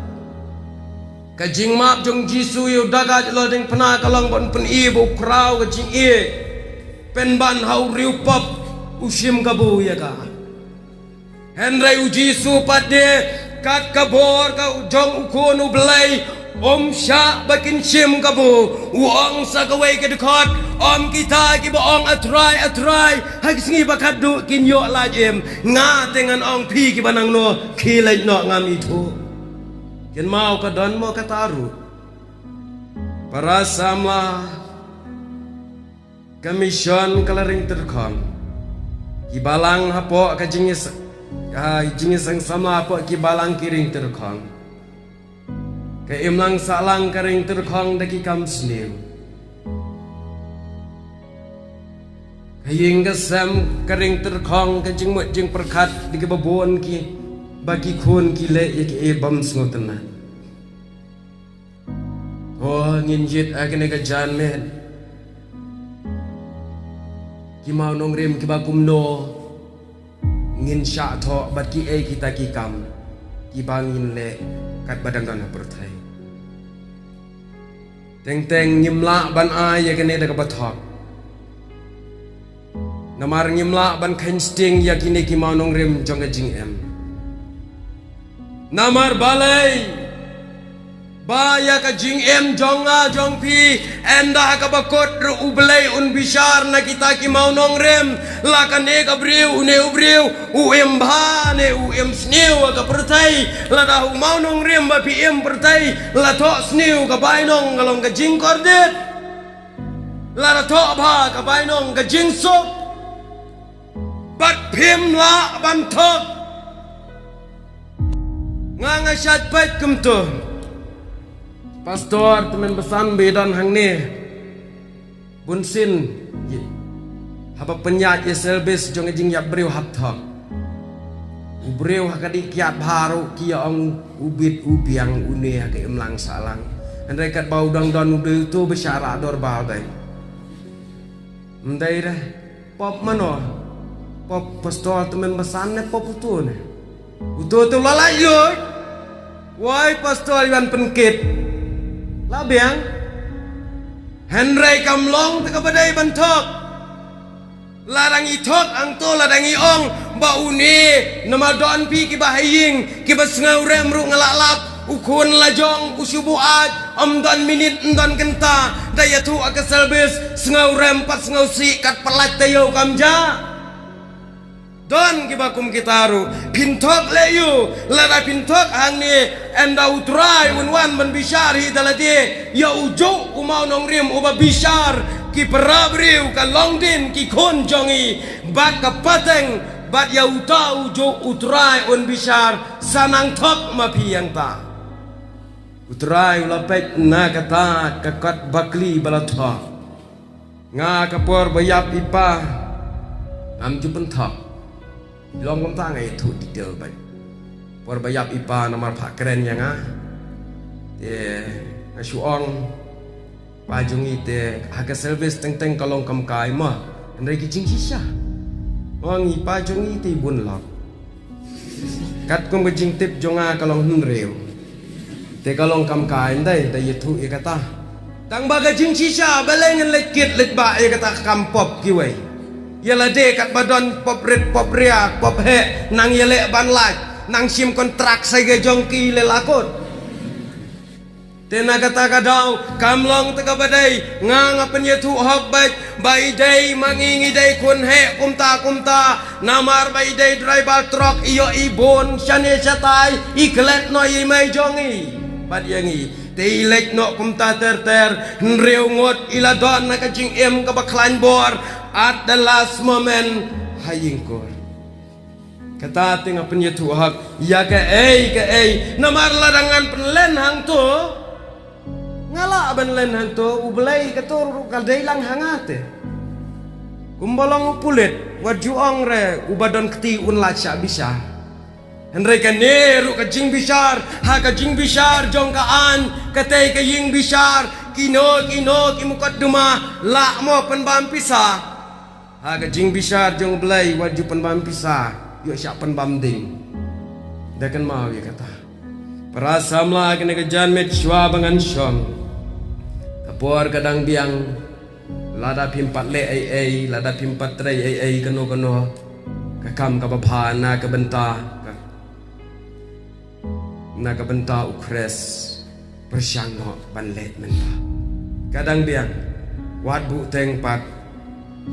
Ka jingmap jong u Jisu ïa u dakaid halor diengphna ka long ban pyni ba u khraw ka jingïeit. Pynban ha u riewpop u shim kabu ïa ka. Hynrei u Jisu pat de, kat ka bor ka jong u Khun u Blei, um shah ba kin shim kabu. U ong sa kawei ka dkhot, ym kita kiba ong A Trai, A Trai, ha ki sngi ba khatduh kin ïoh lait im. Nga te ngan ong, phi kiba nangno, khie leit noh, ngam ithuh. Kynmaw ka don mo kata ruh. Para samla, ka mission ka la ring tyrkhong. Ki balang hapoh ka jingïas-, ka jingïaseng samla hapoh ki balang ki ring tyrkhong. Ka imlang sahlang ka ring tyrkhong da ki kam sniew. Ka ïing ka sem ka ring tyrkhong, ka jingmut jingpyrkhat da kiba bun kiba ki khun ki leh ïa kiei bym sngewtynnat. To ngin jied ha kane ka janmiet. Ki mawnongrim kiba kumno ngin shah thoh bad kiei kita ki kam kiba ngin leh katba dang don ha pyrthei. Teng teng ngim lah ban ai ïa kane da kaba thok. Namar ngim lah ban kheiñ sting ïa kine ki mawnongrim jong ka jingim. Namar balei? Ba ïa ka jingim jong nga jong phi, ynda ha kaba kut ruh U Blei un bishar na kita ki mawnongrim. La kane ka briew, une u briew u im bha ne u im sniew ha ka pyrthei. Lada u mawnongrim ba phi im pyrthei la thoh sniew, ka bainong ka long ka jingkordit. Lada thoh bha, ka bainong ka jingsuk. Bad phim lah ban thok. Nga nga shait peit kumto. Pastor, tymmen basan ba ïadon hangne, bunsien haba pynïaid ïa service jong ka jingïap briew hap thok. U briew ha ka dih kiad bha ruh ki ïa ong u bit u biang, une ha ka imlang sahlang. Hynrei katba u dang don u dei uto ba shah rah dorbar dei. Ym dei re. Pop mano? Pop pastor tymmen basan ne pop uto ne? Uto te la lait lut. Wai pastor ïa wan pynkit. La biang. Hynrei kam long te kaba dei ban thok. Lada ngi thok hangto, lada ngi ong ba une, namar don phi kiba ha ïing kiba sngewrem ruh nga la lap, u khun la jong u shu buaid, ym don minit ym don kynta da ïathuh ha ka service, sngewrem pat sngewsih, kat pyllait taïew kam jah. Don kiba kum kita ruh. Phin thok leh ïa u, lada phin thok hangne, ynda U Trai un wan ban bishar hi da lade, ïa u juh u mawnongrim uba bishar ki para briew, ka longdien, ki khun jong ngi, bad ka pateng, bad ïa uta u juh U Trai un bishar. Sa nang thok ma phi hangta. U Trai u la peit na kata ka kot bakli ba la thok. Nga ka por ba ïap i pa, ngam ju pynthok. Long kumta, nga ïathuh detail beit. Por ba ïap i pa namar phah kren ïa nga. Te nga shu ong, pa jong ngi te ha ka service teng teng ka long kam kai ma. Hynrei ki jingshisha, ong i pa jong ngi te i bun lok. Katkum ka jingtip jong nga ka long hynriew. Te ka long kam kai, ym dei da ïathuh ïa kata. Tang ba ka jingshisha balei ngin leit kit leit bah ïa kata ka kam pop kiwei. Ïa lade katba don pop rit, pop riak, pop heh, nang ïaleh ban lait, nang shim kontrak sa ïa ka jong ki leh la kut. Te na kata ka daw kam long te kaba dei, nga nga pynïathuh hok beit ba i dei ma ngi ngi dei khun heh kumta kumta, namar ba i dei driver truck, i ïoh i bun shane shatai, i klet noh ïa i mei jong i bad ïa ngi. Te i leit noh kumta ter ter, hynriew ngut i la don na ka jingim kaba khlaiñ bor at the last moment ha ïing kur. Kata te nga pynïathuh hok ïa kaei kaei. Namar lada ngan pynlen hangto, nga lah ban len hangto, U Blei kato ruh ka dei lang ha nga te. Kumba long u pulit, wat ju ong re uba don kti un lait shah bishar. Hynrei kane ruh ka jingbishar, ha ka jingbishar jong ka aiñ, katei ka ïing bishar, kino kino ki mukotduma lah mo pynbam pisa. Ha ka jingbishar jong U Blei wat ju pynbam pisa, ïoh shah pynbam ding. Da kynmaw ïa kata. Para samla, kane ka janmiet shuwa ba ngan shong, ka por ka dang biang. Lada phim pat leh ei ei, lada phim pat trei ei ei kano kano, ka kam kaba bha na ka bynta ka na ka bynta U Khrist pyrshang noh ban leh mynta. Ka dang biang, wat buh teng pat,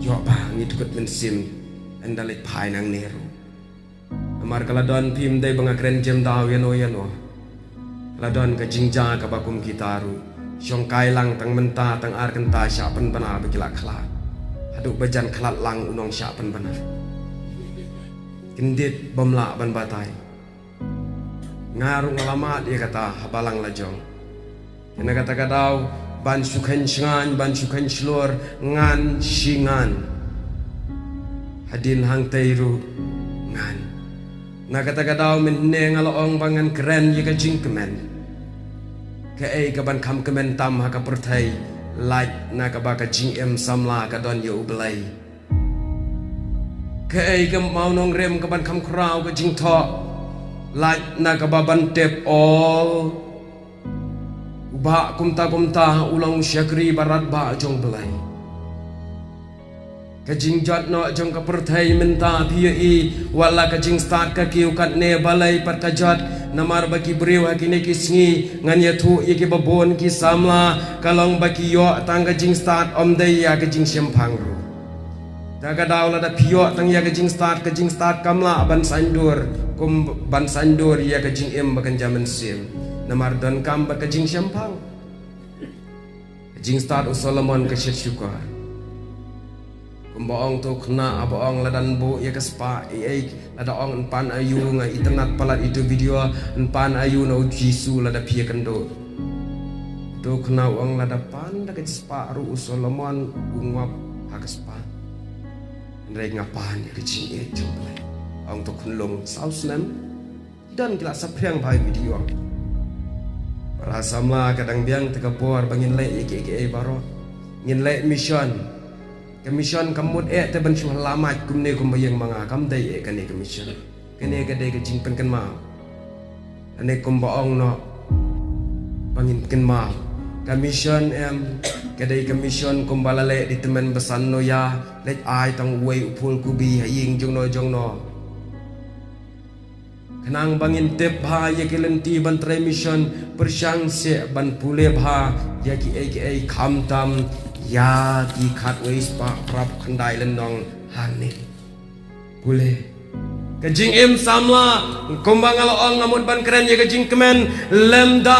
ïoh ba ngi dkut mynsiem ynda leit phai nangne ruh. Namar ka la don, phim dei ba nga kren jem daw ïano ïano. Ka la don ka jingjia kaba kum kita ruh. Shong kai lang tang mynta tang ar kynta shah pynbna ba ki la khlad. Haduh ba jan khlad lang u nong shah pynbna. Kyndit bym lah ban batai. Nga ruh nga la mad ïa kata ha balang lajong. Te na kata ka daw, ban shu kheiñ shngain, ban shu kheiñ shlur, ngan shi ngan. Hadien hangtei ruh ngan. Na kata ka daw mynne nga la ong ba ngan kren ïa ka jingkmen. Kaei kaban kham kmen tam ha ka pyrthei, lait na kaba ka jingim samla ka don ïa U Blei. Kaei ka mawnongrim kaban kham khraw ka jingthoh, lait na kaba ban tip, ol u Bah kumta kumta u long u shakri ba radbah jong U Blei. Ka jingjot noh jong ka pyrthei mynta phi ïohi, wat la ka jingstad ka kiew katne balei pat ka jot. Namar ba ki briew ha kine ki sngi ngan ïathuh ïa kiba bun ki samla, ka long ba ki ïoh tang ka jingstad, ym dei ïa ka jingshemphang ruh. Te ka daw lada phi ïoh tang ïa ka jingstad, ka jingstad kam lah ban saiñdur kum ban saiñdur ïa ka jingim ba kan jam mynsiem. Namar donkam bad ka jingshemphang. Ka jingstad u Solomon ka shit shukor. Kumba ong to khynnah, haba ong lada ngan buh ïa ka spah, ei ei, lada ong yn pan aïu, nga itynnad palat ïa uto u video, yn pan aïu na u Jisu lada phi ïakynduh. To khynnah u ong lada pan da ka spah ruh u Solomon u ngop ha ka spah. Hynrei nga pan ïa ka jingïeit jong U Blei. Ong to khunlung saw snem. Don ki la saphriang bha ïa video. Para samla, ka dang biang te ka por ba ngin leh ïa kiei kiei baroh. Ngin leh mission. Ka mission kam mut eh te ban shu lamai kumne kumba ïeng ma nga, kam dei eh kane ka mission. Kane ka dei ka jingpynkynmaw. Ane kumba ong noh ba ngin kynmaw. Ka mission em, ka dei ka mission kumba la leh da u tymmen basan Noah, leit ai tang uwei u phul kubi ha ïing jong no jong no. Khnang ba ngin tip bha ïa ki lynti ban trei mission, pyrshang seh ban pule bha ïa kiei kiei, khamtam ïa ki khatwei spah phra phew khyndai lynnong hangne. Pule. Ka jingim samla, kumba nga la ong, nga mut ban kren ïa ka jingkmen, lymda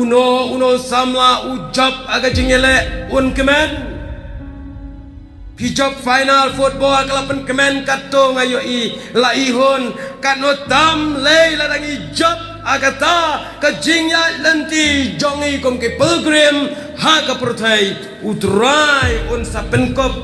uno uno samla u jop ha ka jingïaleh un kmen. Phi jop final football ka la pynkmen katto nga ïohi, la ihun, katno tam lei la dang i jop ha kata ka jingïaid lynti jong i kum ki pilgrim ha ka pyrthei. U Trai un sa pynkup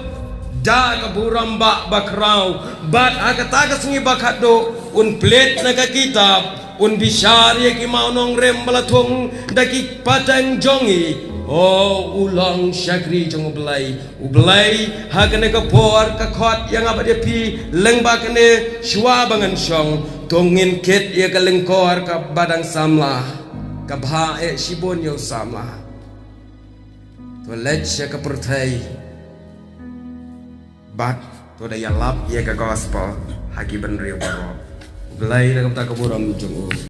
da ka burom ba bakhraw, bad ha kata ka sngi ba khatduh un plie na ka kitab, un bishar ïa ki mawnongrim ba la thung da ki pateng jong i. O u long shakri jong U Blei. U Blei ha kane ka por ka khot ïa nga bad ïa phi lyngba kane, shuwa ba ngan shong, to ngin kit ïa ka lyngkor kaba dang samla. Ka bha eh shibun ïa u samla. To leit sha ka pyrthei bad to da ïalap ïa ka gospel ha ki bynriew baroh. U Blei na ka bynta ka burom jong u.